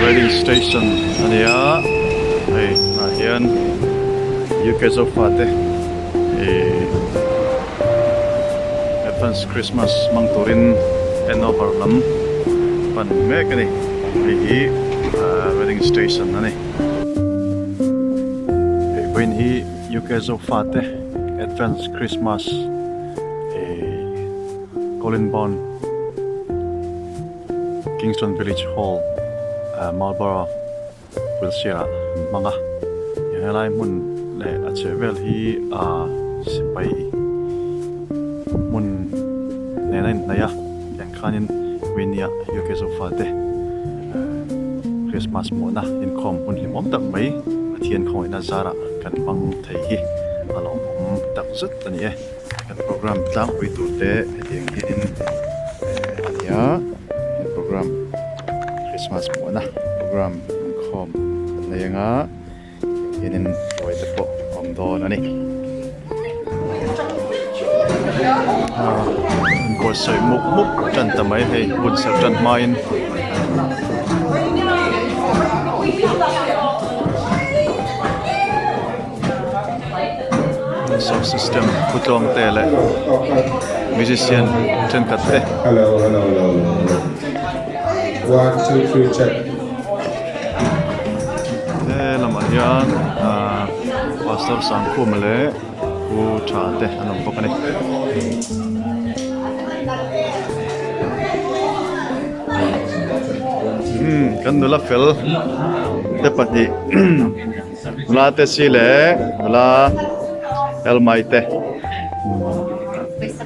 Reading station a ni a hei ah hian UK zofa te ihh advance Christmas hmang turin handover lam pan mek a ni hei hi ahh Reading station a ni. Hei vawiin hi UK zofa te advance Christmas ihh Colin Bond. Kingston Village Hall Marlborough Wiltshire ah an hmang a, helai hmun leh a chhehvel hi ahh sipai hmun nen a inhnaih a, tiang khanin Winia UK Zofa te Christmas hmuhna inkhawm hun hlimawm tak mai Pathian khawngaihna zarah kan hmang thei hi a lawmawm takzet a ni e. Kan program tlangpui tur te hetiang hianin eh a ni a, he program Christmas hmuhna program inkhawm kan nei anga hianin ruai te pawh a awm dawn a ni. An buatsaih mup mup tan ta mai hei hun serh tan hmain. Sound system pu tlawng te leh musician thenkhat te. Hello hello hello hello one two three check. He lamah hian ahh pastor Sangkhuma leh pu Tha te an awm bawk a ni. Umm kan nula fel te pahnih. Nula te si leh nula Elmai te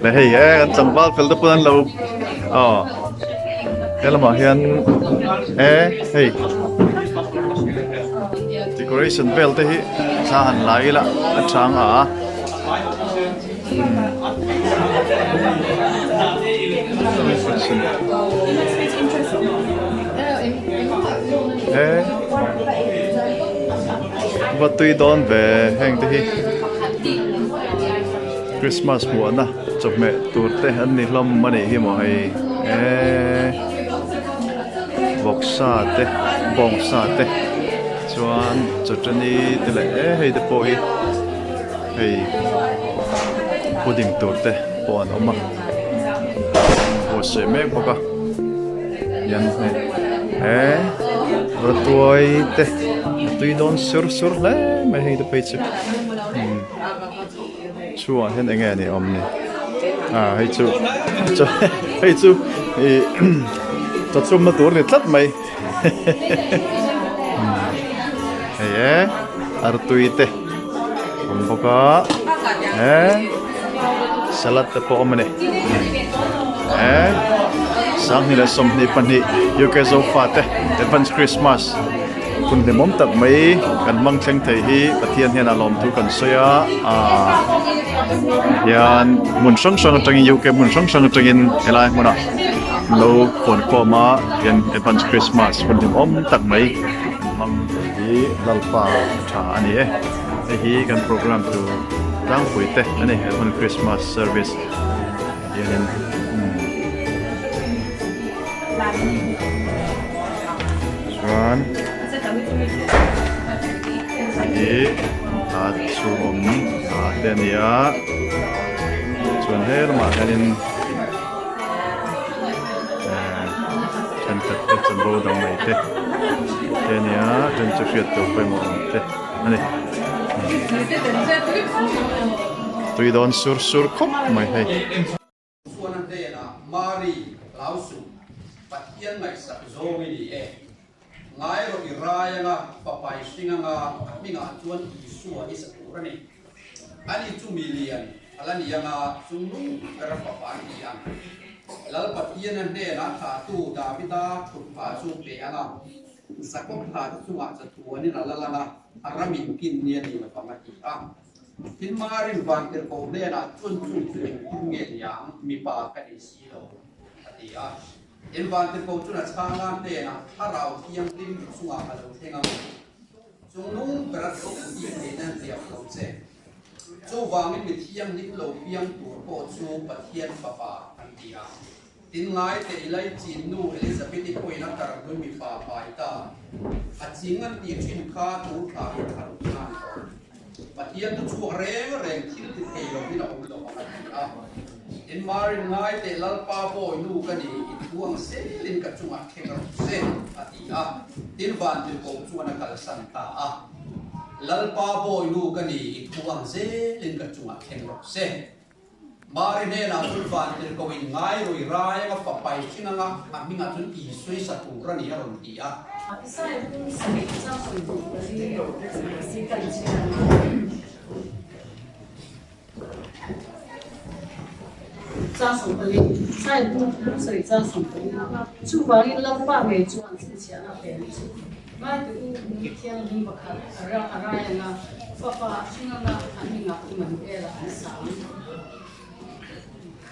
leh hei e kan tlangval fel te pawn an lo aw he lamah hian e hei decoration vel te hi thla han la ila a chang a. He va tui dawn ve heng te hi Christmas hmuahna chawhmeh tur te an ni hlawm a nih hi maw hei eee vawksa te bawngsa te chuan chawṭani te leh e hei te pawh hi. Hei pudding tur te pawh an awm a buatsaih mek bawk a hian hei he rawtuai te a tui dawn sur sur hle mai hei te phei chu chhuah hian eng nge ni awm ni ah hei chu hei chu ih chawchhumna tur ni tlat mai hei e artui te. Awm bawk a he salad te pawh a awm a ni he sanghnih leh 22 UK zofa te advance Christmas hun hlimawm tak mai kan hmang thleng thei hi Pathian hian a lawmthu kan sawi a ah hian hmun hrang hrang atangin UK hmun hrang hrang atangin helai hmunah an lo hawn khawm a hian advance Christmas hun hlimawm tak mai an hmang hi Lalpa tha a ni e. Hei hi kan program tur tlangpui te a ni he hun Christmas service hianin chuan hei hi a chhung awm te a ni a chuan he lamah hianin thenkhat te chanvo dang mai te te a ni a then chu hriat tur pawimawh awm te a ni tui dawn sur sur khawp mai hei. Chuan a hnenah, Mari, hlau suh, Pathian ngaihsak zawng i ni e. Ngai rawh i rai anga, fapa i hring anga, a hmingah chuan Isua i sa tur a ni. Ani chu mi lian a la ni anga, chungnung ber fapa an ni ang. Lal Pathian a hnenah thlahtu Davida thutphah chu pe anga, Jakob thla te chungah chatuanin a la lang a, a ramin kin ni a ni lovang a ti a. Tin Marin Vantirhkoh hnenah chuan chung chu engtin nge niang mipa ka ni si lo a ti a. Tin Vantirhkoh chuan a chhang a hnenah Thlarau Thianghlim i chungah a lo thleng ang. Chungnung bera thil tih theihna hliah lo che. Chuvangin mi thianghlim lo piang tur pawh chu Pathian Fapa an ti a. Tin ngai teh i laichin nu Elizabeth-i pawhin a tarhnui mipa pai ta. A ching an tih thin kha tur thla hi a ruk nan tawh. Pathian chu chhuak reng reng thil ti thei lovin a awm lo ang a ti a. Tin Marin ngai teh Lalpa bawi nu ka ni, i thu ang selin ka chungah thleng rawh se a ti a. Tin Vantirhkoh chuan a kalsan ta a. Lalpa bawi nu ka ni, i thu ang zelin ka chungah thleng rawh se. Mari hnenah chuan Vantirhkoh in ngai rui rai anga fa pai hring anga a hmingah chuan Isui sa tur a ni a rawn ti a. Isaiah pum sarih chang 24 kan chhiar ang. Chang 14 Isaiah pum sarih chang 14 Chuvangin Lalpa ngei chuan chhinchhiahna a pe ang chu. Ngaite u, mi thianghlim pakhat a rai anga fapa a hring anga a hmingah Immanuel-a an sa ang.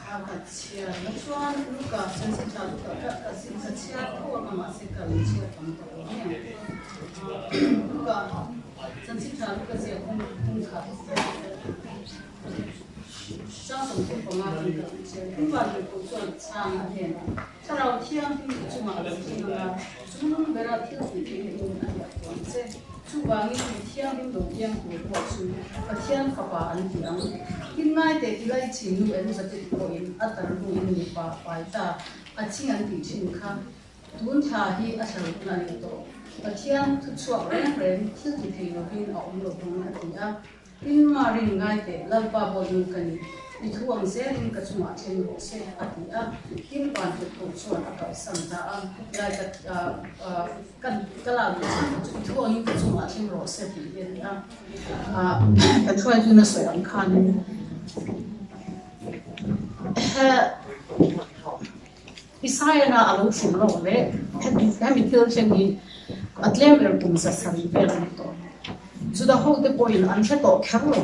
Kha ka chhiar na chuan Luka chanchin tha Luka kha ka zin ka chhiar tho anga mahse ka lo chhiar tam tawh lo mai ang. Luka chanchin tha Luka ziak hung hung khat. Chang 35 kan kal ang che. Tin Vantirhkoh chuan chhang a hnenah Thlarau Thianghlim i chungah a lo thleng ang a, chungnung bera thil tih theih na in a hliah tawh ang che. Chuvangin mi thianghlim lo piang tur pawh chu Pathian Fapa an ti ang. Tin ngaite i laichin nu Elizabeth pawhin a tar hnuin mipa pai ta a ching an tih thin kha. Tun thla hi a thla rukna a ni tawh. Pathian thuchhuak reng reng thil ti thei lovin a awm lo vang a ti a. Tin, Marin ngai teh, Lalpa bawihnung ka ni, i thu ang zelin ka chungah thleng rawh se, a ti a. Tin, Vantirhkoh chuan a kalsan ta a, Lai ka ka ka lak duh chhan chu i thu angin ka chungah thleng rawh se tih hi a ni a. Kan hruaituna sawi ang khanin he Isaiah-na a lo hrilh loh leh hemi thil thleng hi a tlem ber kum 700 vel a ni tawh. Juda hote pawhin an hre tawh kher lo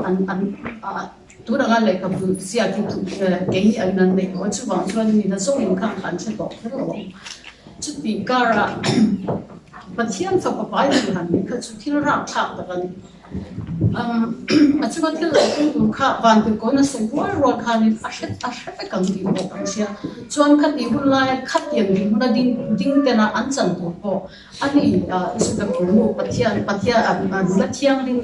an an tun anga lehkhabu ziak hi keini angin an neih lo a, chuvang chuan mi nazawngin khan an hre tawh kher lo ang. Chutih karah Pathian fapa pai han nih kha chu thil rakthlak tak a ni. A chunga thil lo tum tur kha Vantirhkawn a sawi rual rual khanin a hre a hre vek ang tih pawh kan hria. Chuan khati hun laia khatiang dinhmuna ding ding tena an chan tur pawh a ni Juda kulnu Pathian Pathian a nula thianghlim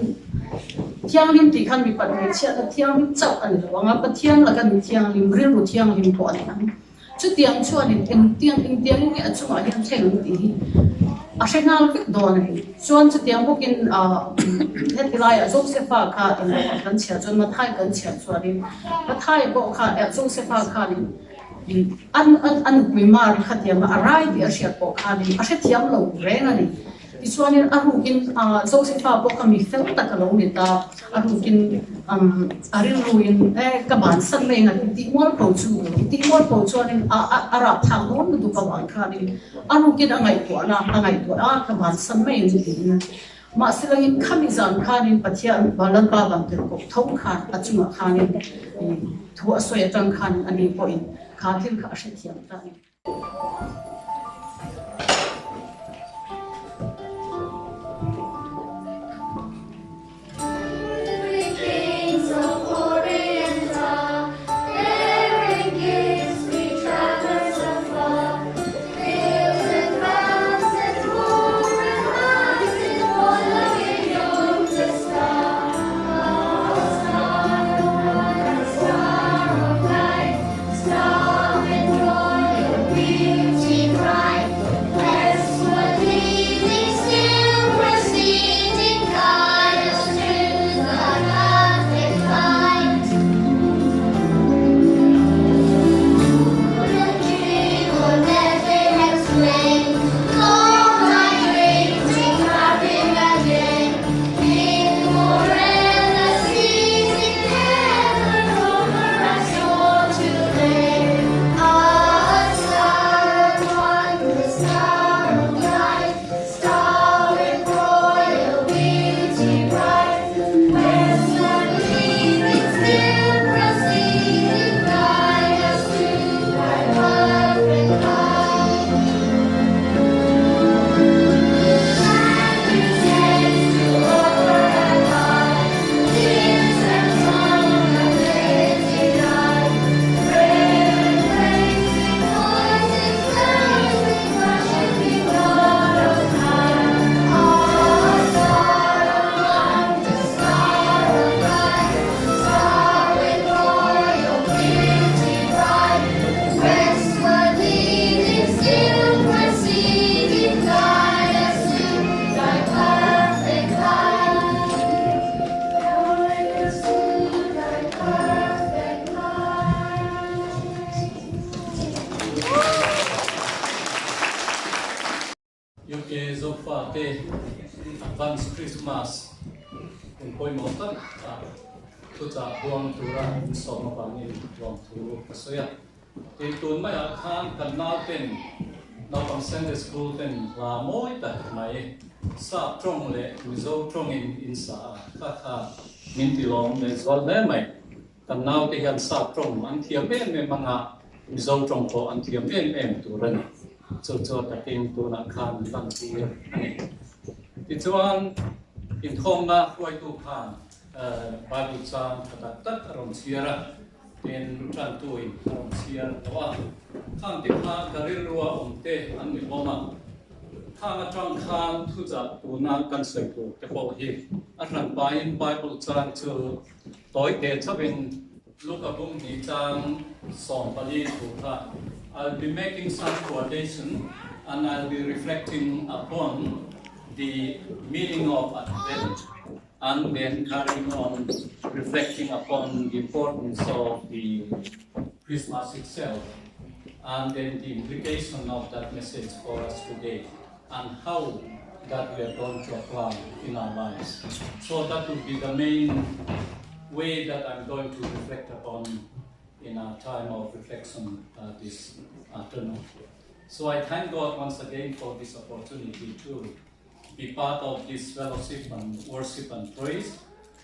thianghlim tih khan mipat hmeichhiatna thianghlim chauh a ni lo ang a, Pathian laka mi thianghlim rilru thianghlim pawh a ni ang. Chutiang chuanin engtiang engtiangin nge a chungah hian thleng ang tih hi a hre nghal vek dawn a ni. Chuan chutiang bawkin heti laiah Josefa kha englo kan chhiar chuan Mathai kan chhiar chuanin Mathai pawh kha Josefa khanin an a nupui Mari khatianga a rai tih a hriat pawh khanin a hrethiam lo reng a ni. Tichuanin a rukin Josefa pawh kha mi fel tak a lo ni ta, a rukin a rilruin e ka bansan mai ang a ti tih mual ko chu tih mual ko chuanin a a rahthlak dawn lutuk avang khanin a rukin a ngaihtuahna a ngaihtuah a ka bansan mai ang tiin mahse langin khami zan khanin Pathian Lalpa Vantirhkoh tho khan a chungah khanin thu a sawi atang khanin ani pawhin kha thil kha a hrethiam ta a ni. Christmas hun pawimawh tak ah thuchah huang tura min sawm avangin lawmthu ka sawi a. Tih tun maiah khan kan nauten naupang Sunday School ten hla mawi tak mai sap tawng leh Mizo tawngin in sa a, kha kha min ti lawm leh zual hle mai. Kan naute hian sap tawng an thiam em em anga Mizo tawng pawh an thiam em em tur a ni. Chu chu a takin tunah khan an lantir a ni. Tichuan inkhawmna hruaitu khan Bible chang tha tak tak a rawn chhiar a. Tin, ṭantuin a rawn chhiar tawh a, khang te kha ka rilrua awm te an ni hlawm a, khang aṭang khan thuchah tuna kan sawi tur te pawh hi a hran pahin Bible chang chu tawi teh chauhin Luka bung hnih chang 14 thu kha I'll be making some quotation and I'll be reflecting upon the meaning of Advent. And then carrying on reflecting upon the importance of the Christmas itself and then the implication of that message for us today and how that we are going to apply in our lives. So that would be the main way that I'm going to reflect upon in our time of reflection uh, this afternoon. So I thank God once again for this opportunity to be part of this fellowship and worship and praise,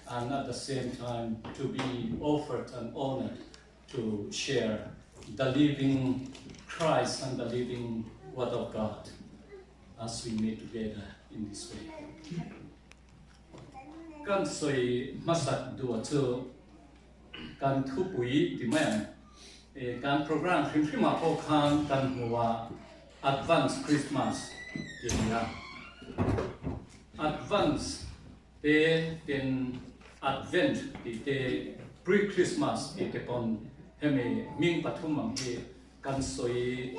and at the same time to be offered and honored to share the living Christ and the living Word of God as we meet together in this way. Kan sawi hmasak duh chu kan thupui ti mai ang. Kan program hrim hrimah pawh khan kan hmu a, Advance Christmas tih a ni a. Advance te tin Advent tih te, Pre-Christmas tih te pawn hemi hming pathum ang hi kan sawi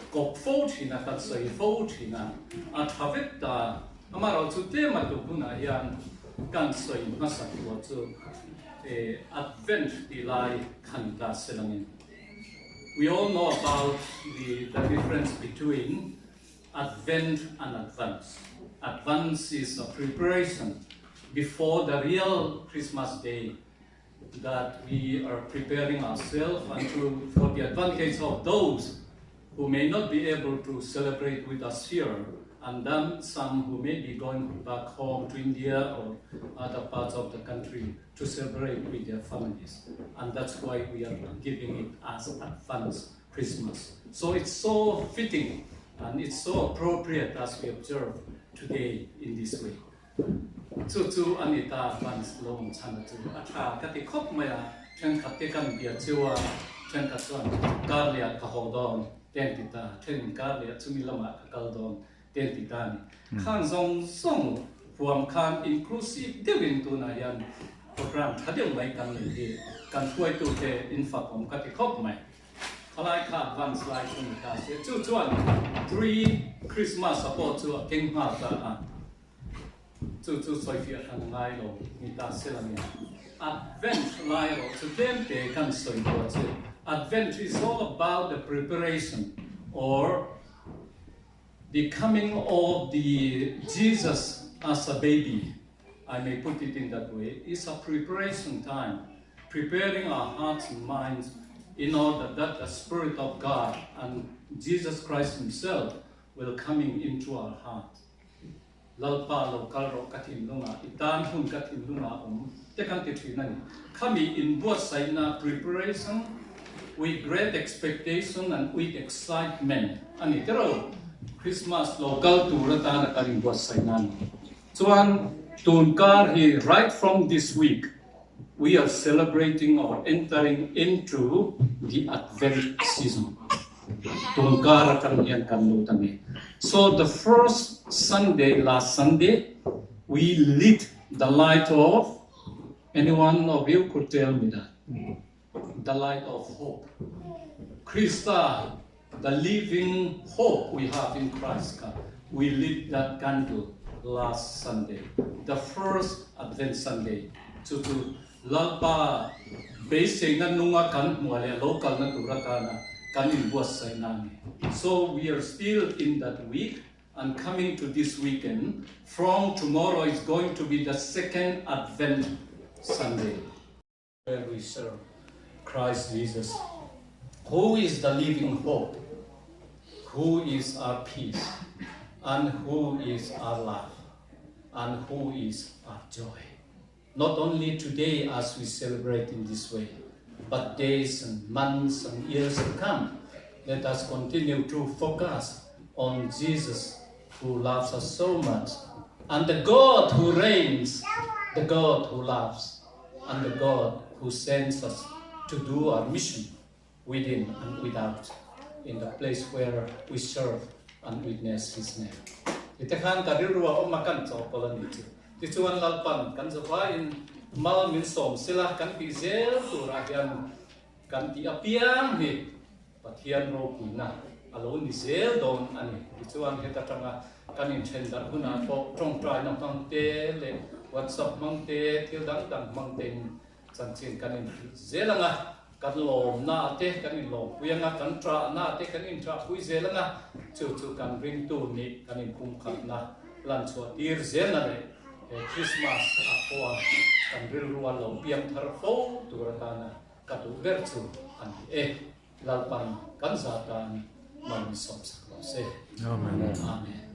kawp fo thin a, kan sawi fo thin a, a tha vek ta. Amaherawhchu tlem a tuk hunah hian kan sawi hmasa tur chu Advent tih lai khan ta se langin. We all know about the the difference between Advent and Advance. Advance is a preparation before the real Christmas day that we are preparing ourselves and to, for the advantage of those who may not be able to celebrate with us here and then some who may be going back home to India or other parts of the country to celebrate with their families. And that's why we are giving it as advance Christmas. So it's so fitting and it's so appropriate as we observe today in this way. Chu chu a ni ta advance lo awm chhan a chu a tha ka ti khawp mai a, thenkhat te kan bia chiu a, thenkhat chuan kar leh ah ka haw dawn te an ti ta, then in kar leh ah chumi lamah ka kal dawn te an ti ta a ni. Khang zawng zawng huam khan inclusive deuhin tunah hian program tha deuh mai kan nei hi kan hruaitute in fak awm ka ti khawp mai. Khalai kha advance lai chu ni ta se chu chuan pre Christmas a pawh chu a keng nghal ta a, chu chu sawifiah hran a ngai lo ni ta se la nia. Advent lai erawh chu tlem te kan sawi duah chu Advent is all about the preparation or the coming of the Jesus as a baby I may put it in that way is a preparation time preparing our hearts and minds in order that the Spirit of God and Jesus Christ Himself will coming into our heart. Lalpa lo kal rawh ka thinlungah, i tan hun ka thinlungah awm te kan ti thin a ni. Khami inbuatsaihna, preparation, with great expectation and with excitement a ni tiro. Christmas lo kal tur atana kan inbuatsaihna a ni. Chuan tun kar hi right from this week we are celebrating or entering into the Advent season. Tun kar atang hian kan lut a ni. So the first Sunday, last Sunday, we lit the light of, anyone of you could tell me that? The light of hope. Krista, the living hope we have in Christ kha we lit that candle last Sunday, the first Advent Sunday. Chu chu Lalpa beiseina nunga kan hmuah leh lo kalna tur atana kan inbuatsaihna a ni. So we are still in that week. And coming to this weekend, from tomorrow is going to be the second Advent Sunday. Where we serve Christ Jesus, who is the living hope, who is our peace, and who is our love, and who is our joy. Not only today as we celebrate in this way, but days and months and years to come. Let us continue to focus on Jesus who loves us so much, and the God who reigns, the God who loves, and the God who sends us to do our mission within and without in the place where we serve and witness His name. Ti te khan ka rilru a awm a kan chawhpawlh a nih chu. Tichuan Lalpan kan zavaiin mal min sawm sela kan tih zel turah hian kan tih apiang hi Pathian ropuina a lo ni zel dawn a ni. Tichuan heta tanga kan inthen darh hunah pawh tawngtaina hmang te leh WhatsApp hmang te thil dang dang hmang tein chanchin kan inhrilh zel ang a, kan lawmna te kan inlawmpui ang a, kan ṭahna te kan inṭahpui zel ang a, chu chu kan ringtu nih kan inpumkhatna lan chhuah tir zelna leh he Christmas ah pawha kan rilrua lo piang thar fo tur atana ka duh ber chu a ni e. Lalpan kan zatan mal min sawmsak lo se. Amen. Amen.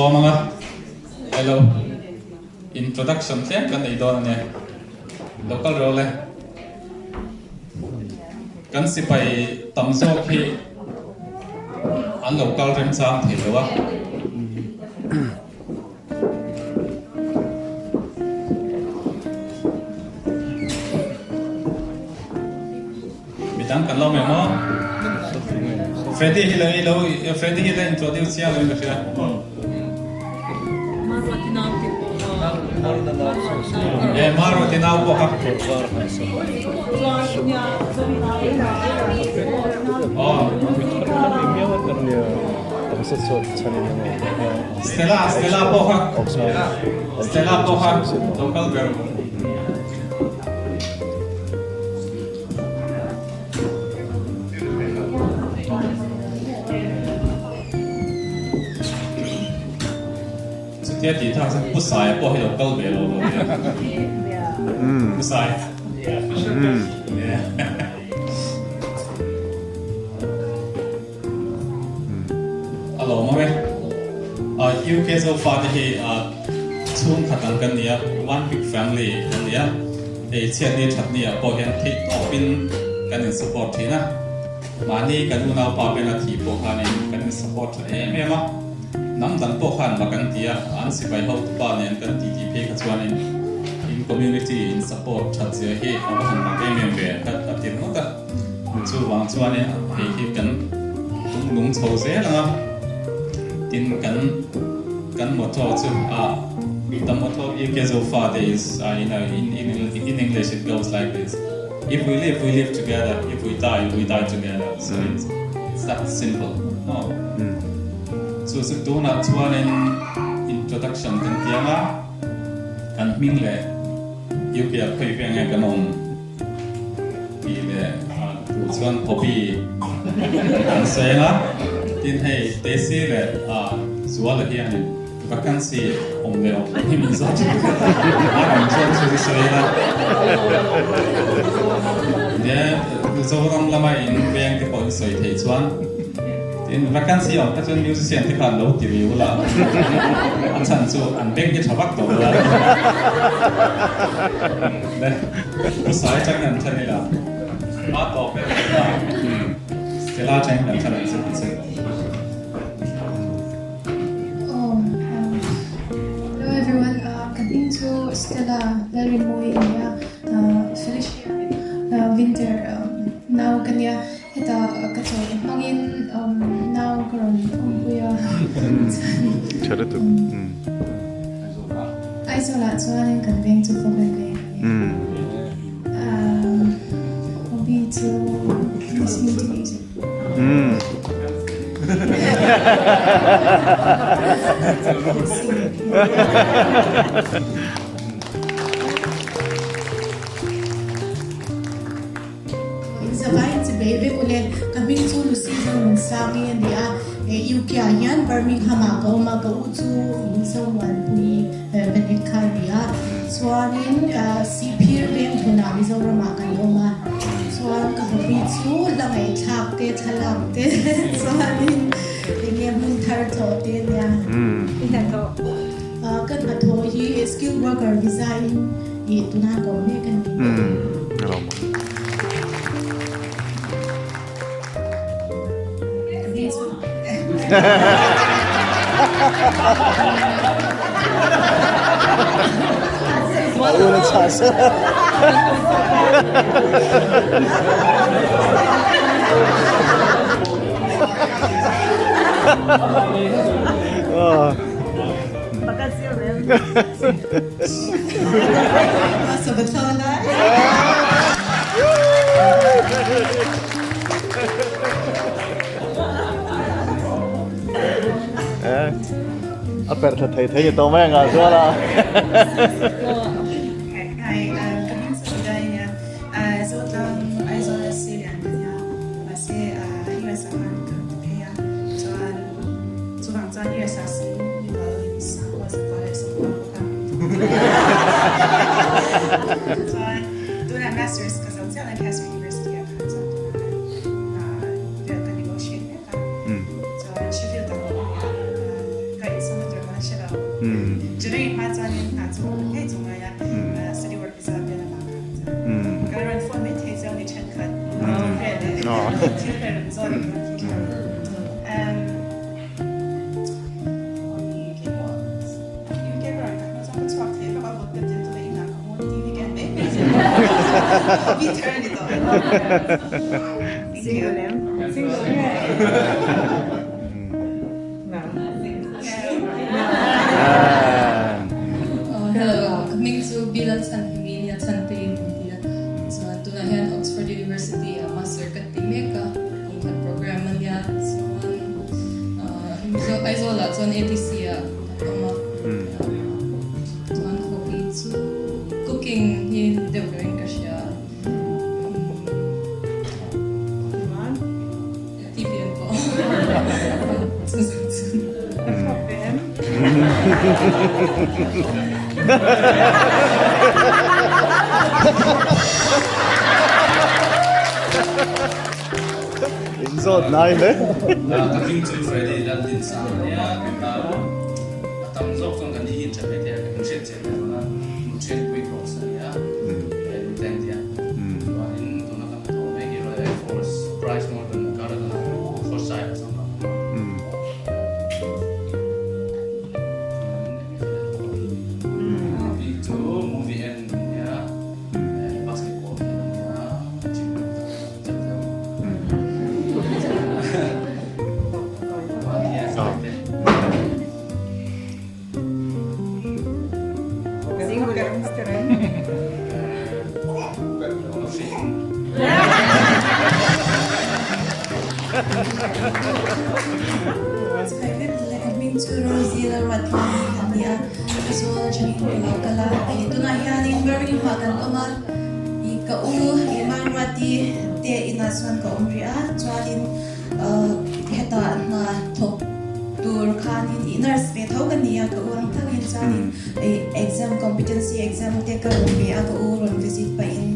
sawm anga hello introduction tlem kan nei dawn a nia lo kal rawh le kan sipai tam zawk hi an lo kal remchang thei lo a. Midang kan lo mai maw? Freddy hi lo lo Freddy hi la introduce chiang lo in ka hria. Eh Maruati nau pawh kha. Oh. Stella Stella pawh kha Stella pawh kha lo kal ber. Chutia tih thlak chuan Pu Saia pawh hi lo kal ve lo lo nia. Pu Sai. A lawm awm e. UK Zofa te hi chhungkhat ang kan ni a, one big family kan ni a. Hei chhiatni thatni ah pawh hian theih tawpin kan in support thin a. Mahni kan unaupa bena thih pawh khanin kan in support tha em em a. Hnam dang pawh khan mak an ti a, an sipai hotupa nen kan titi phei kha chuanin in community in support that zia hi a va han mak em em ve a ti ringawt a. Chuvang chuanin hei hi kan tum lung chho zel ang a, tin kan kan motto chu a the motto of UK Zofa te is you know in in in English it goes like this if we live we live together if we die we die together so it's it's that simple no chu chu tunah chuanin introduction kan ti ang a kan hming leh UK ah khawi veng nge kan awm. Tih leh tu chuan hobby an sawi ang a, tin hei Daisy leh Zuala hianin vacancy awm leh awm hi min zawt thin a, a awm chuan chu chu sawi ila. Nia Zoram lama in veng te pawh in sawi thei chuan tin vacancy awm kha chuan musician te khan lo ti riu la, a chhan chu an beng hi tha vak tawh lo a. Pu Sai chang an then ila a tawp e Stella chang an then an che che. Oh, hello everyone. Ka hming chu Stella Lalrinmawii a nia. Felicia Winter nau ka nia. Heta ka chawl hmangin nau ka rawn awmpui a. Aizawlah chuanin kan veng chu Fawklen veng a ni. Hobby chu listening to music. Zavai chi bei vek ule, ka hming chu Lucy Zonunsangii a ni a, UK ah hian Birmingham ah ka awm a, ka u chu Mizomuanpui Benek kha a ni a, chuanin Sihphir veng hmunah Mizoram ah kan awm a, chuan ka hobby chu hla ngaihthlak te, thlalak te, chuanin enge hmun thar tlawh te a nia. Ka hnathawh hi skilled worker visa in Ih tuna ka awm mek a ni. A perh thla thei thei ni tawh mai ang ah chuan a. Thil ka rawn zawt ang khi kha. Hobby keipawh UK ka rawn kal hma chuan ka chhuak thei vak a, vawt ka tel tawh a inah ka haw TV ka en mai mai zel. Hobby thar a ni tawh. Thank you. Single nge? Hello, ka hming chu Bill Chhanhimi nia Chhantei min ti a. Chuan tunah hian Oxford University ah master ka ti mek a, kum khat program a nia. Chuan Aizawl ah chuan ATC ah kan awm a. Chuan hobby chu cooking hi deuh berin ka hria. TV an pawh. In zawt nai hle. Ka hming chu Freddy Laldinsang a nia. A tam zawk chuan kan i inthen mai thei a, kan hriat chian mai dawn a. Nu Chenpui Cox a nia, Nute an tia. Chuanin tuna kan hnathawh mek hi Royal Air Force Price Northern Garden a Forsyth a chang a awm a. Bik chu movie en a nia, basketball en a nia, gym kan kal a nia, zeuh zeuh. Hming chu Rosie Lalruathlani a ni a, Aizawl atangin ka lo kal a, hei tunah hianin Birmingham ah kan awm a, ka u Mamruati te inah chuan ka awm rih a, chuanin Hetah hna thawk tur khanin i nurse ve tho ka ni a, ka u ang thlangin chuanin exam competency exam te ka rawn ve a, ka u rawn visit pahin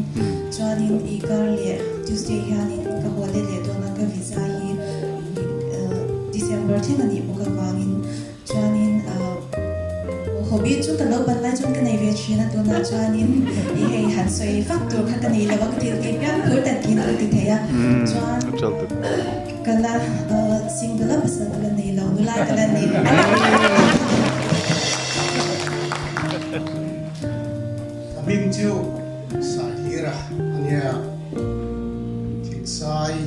chuanin i kar leh Tuesday hianin ka haw let leh dawn a, ka visa hi December thleng a nih bawk avangin. Chuanin hobby chu ka lo ban lai chuan ka nei ve thin a, tunah chuanin i hei han sawi fak tur kha ka nei lo a, ka thil tih piang phur takin ka ti thei a, chuan ka la single a, pasal ka la nei lo, nula ka la ni. Ka hming chu Sahira a nia, Thingsai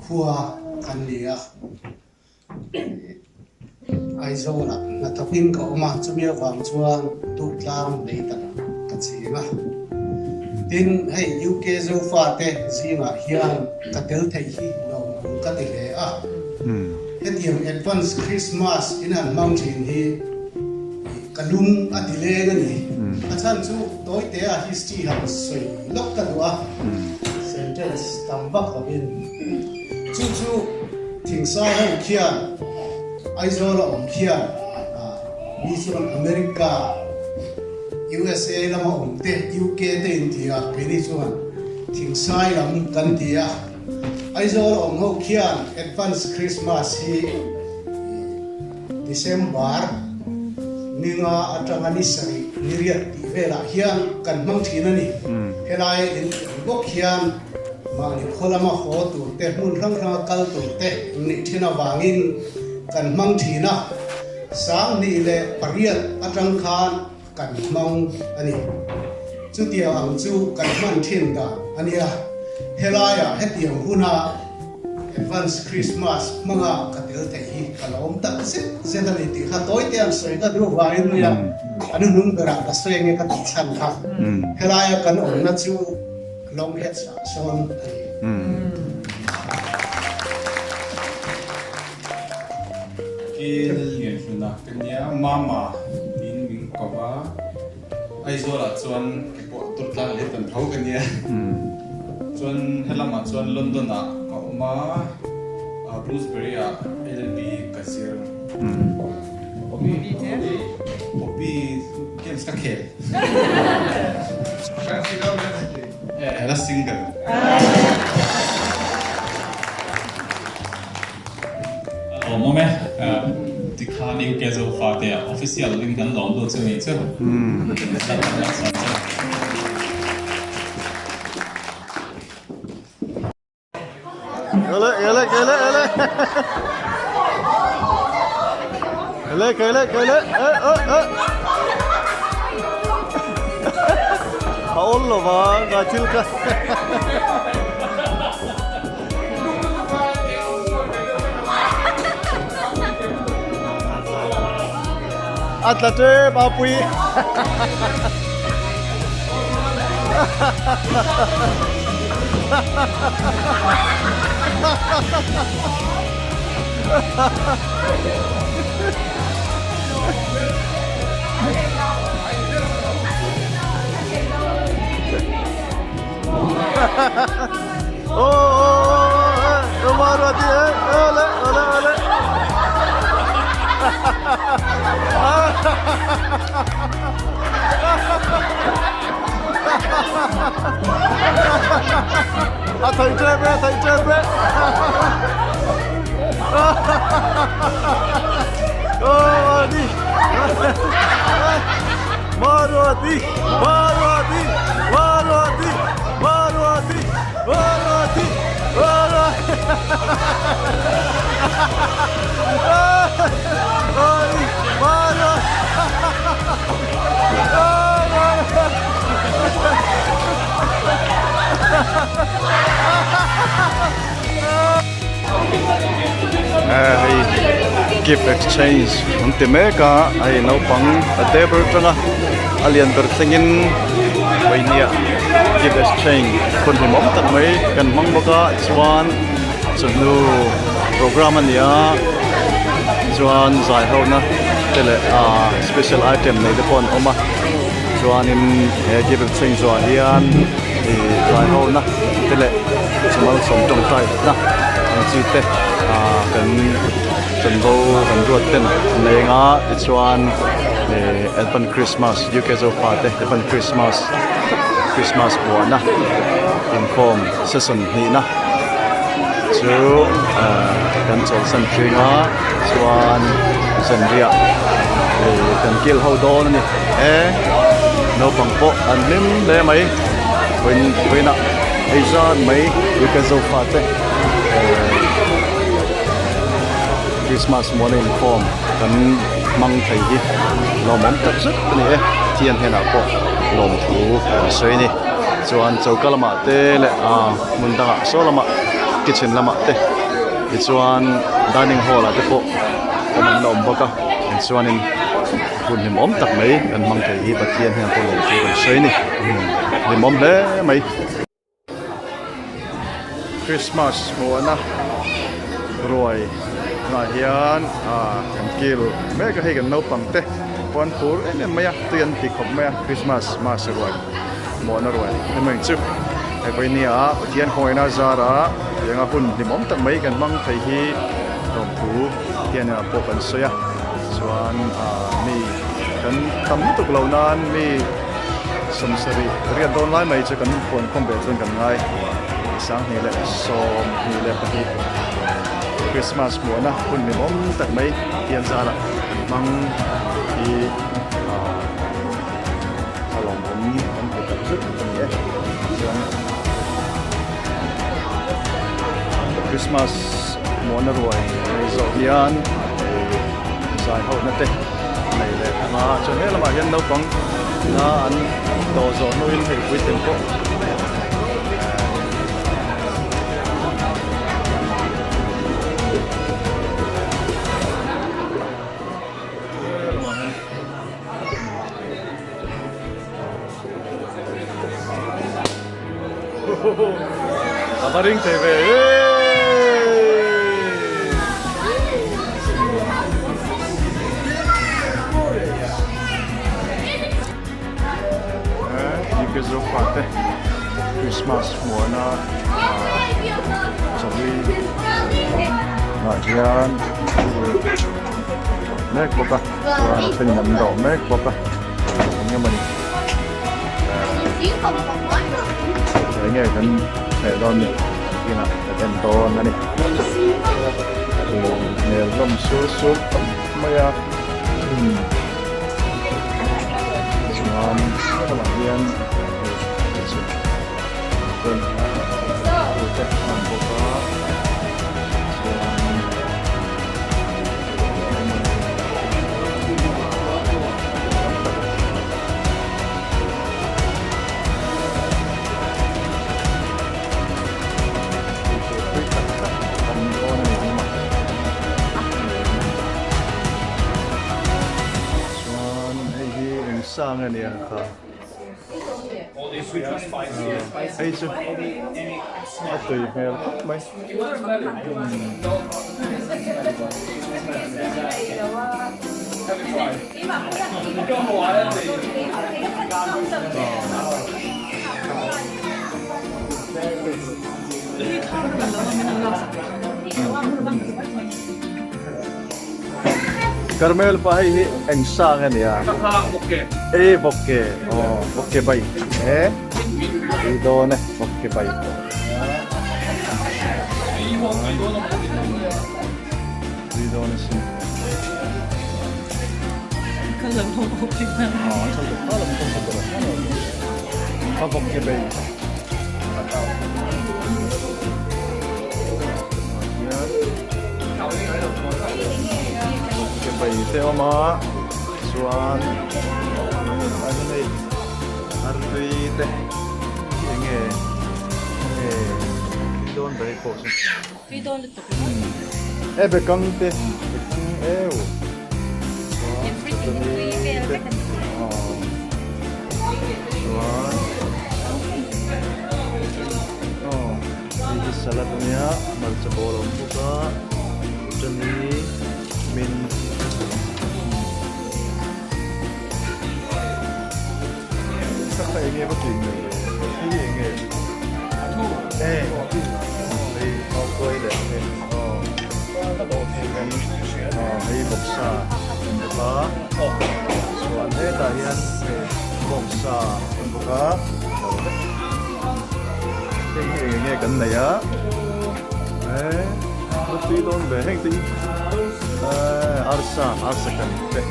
khua kan ni a. Aizawlah hnathawkin ka awm a, chumi avang chuan Tuhtlang lei tak ka cheng a. Tin, hei UK Zofate zingah hian ka tel theih hi lawmawm ka ti hle a. Hetiang Advance Christmas in han hmang thin hi ka lung a ti leng a ni. A chhan chu Tawitea history han sawi lawk ka duh a, sentence tam vak lovin. Chu chu Thingsai ho khian Aizawl a awm khian mi chuan America, USA lama awm te, UK te in ti a, keini chuan Thingsai lam kan ti a. Aizawl a awm ho khian Advance Christmas hi December ninga atanga ni sarih ni riat tih velah hian kan hmang thin a ni. Helai in awm bawk hian Mahni khaw lama haw tur te, hmun hrang hranga kal tur te an nih thin avangin kan hmang thin a, 2008 atang khan kan hmang a ni. Chutiang ang chu kan hman thin dan a nia. Helaiah hetiang huna Advance Christmas hmanga ka tel theih hi ka lawm tak zet zet a ni tih kha tawite an sawi ka duh vangin nia an hnung berah ka sawi nge ka tih chhan kha. Helaia kan awmna chu Long heads ah sawn a ni. Kil Lianhluna ka nia, Mama tiin min ko va, Aizawl ah chuan ke pawh Durtlang leh tan tho ka nia. Chuan helamah chuan London ah ka awm a, Bloomsbury ah LLB ka zir. Hobby games ka khel. La single. Lawm awm e. Tikhan UK Zofa te ah official in kan lawm lut chu nih chu. Ele ele ele ele. Ele ele ele e e e. A awl lo va nga thil kha. A tla tep a pui. A thei tep e, a thei tep e. Maruati! Maruati! Maruati! Maruati! Maruati! Maruati! Maruati! Hei gift exchange an ti mek a hei naupang a te ber atanga a lian ber thlengin vawinia gift exchange hun hlimawm tak mai kan hmang bawk a chuan chawhnu program a ni a chuan zai ho na te leh ah special item nei te pawh an awm a chuanin he gift exchange zawh ah hian ih zai ho na te leh chumal sawm tawngtai na ang chi te ah kan chanvo kan ruat ten an eng a tichuan ih advent christmas U K zofa te advent christmas christmas buahna inkhawm session hnihna chu ah kan chawlhsan thin a chuan zanriah ih kan kil ho dawn a ni e naupang pawh an hlim hle mai vawiin ah hei zan mai U K zofa te Christmas muan a inkhawm kan hmang thei hi lawmawm tak zet a ni e Pathian hnenah pawh lawmthu kan sawi a ni chuan choka lamah te leh ah hmun dangah saw lamah kitchen lamah te tichuan dining hall ah te pawh awm an la awm bawk a tichuanin hun hlimawm tak mai kan hmang thei hi Pathian hnenah pawh lawmthu kan sawi a ni hlimawm hle mai. Christmas hmuhna ruai ah hian ah kan kil mek a hei kan naupang te pawh an phur em em mai a tui an ti khawp mai a Christmas mas ruai hmuhna ruai emaw chu hei vawinia Pathian hawina zara tianga hun hlimawm tak mai kan hmang thei hi lawmthu hian pawh kan sawi a chuan ah mi kan tam lutuk loh nan mi. Sawmsarih riat dawn lai mai chu kan huan khawm ve chuan kan ngai 2022 Christmas hmuahna hun ni awm tak mai hian zara kan hmang hi a lawmawm kan ti tak zet a ni e chuan Christmas hmuahna ruai nei zawh hian zai ho na te nei leh ang a chuan he lamah hian naupang na an dawh zawh hnuin hei puitling pawh A va ring thei ve Ike zo fa te Christmas muana chawi ah hian mek bawk a chuan a thenin an dawh mek bawk a eng nge mawni. Eng nge kan hmeh dawn ni inah kan en dawn a ni hmel hlawm sur sur tak mai a chuan helamah hian te an bawk a. sa nge nia kha hei chu a tui hmel khawp mai. Carmel pa hei hi eng sang a nia e bawkke aw bawkke bai e tui dawn e bawkke bai tui dawn asin a bawkke bai Ke bai te awm a chuan a hian hei artui te hi eng nge eng nge tui dawn ber pawh chu tui dawn lutuk e bekang te bekang eu everything tui vel vek a ni chuan aw Hei hi salad a nia hmarcha bawl a awm bawk a chutni mint ka kha enge va tui hmel ve hei hi enge e hei mautuai leh hei aw hei bawksa a awm bawk a chuan hetah hian hei bawksa a awm bawk a. Heng hi eng nge kan nei a eh a tui dawn ve heng te hi eh arsa arsa kan te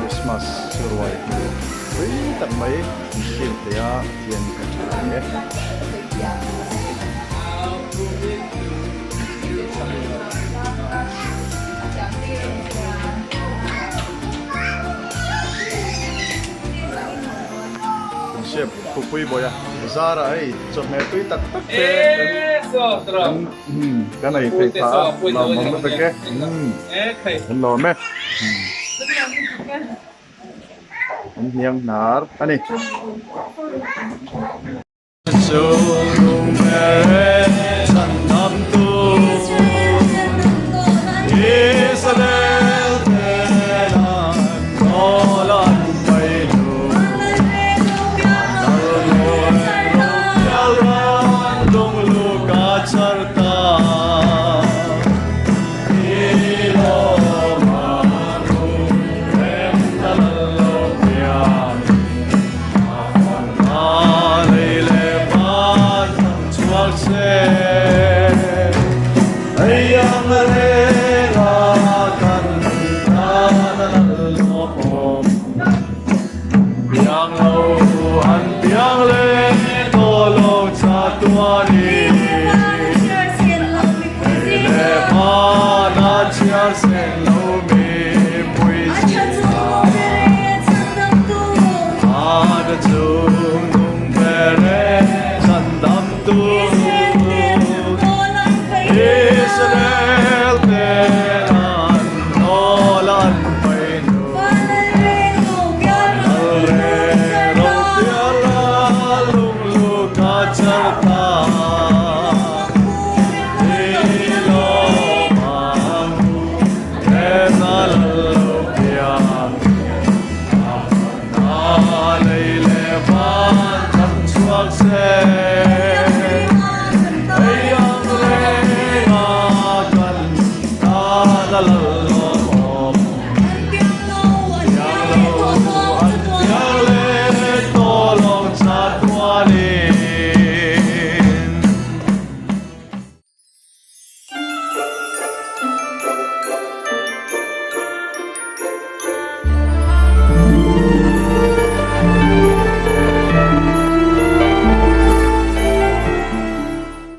Christmas ruai tui tak mai an siam thei a Pathian ka tha e. Kan hriat pupui bawi a zara hei chawhmeh tui tak tak te kan kan ei theih phah a lawmawm lutuk e kan lawm e. An hniang hnar a ni.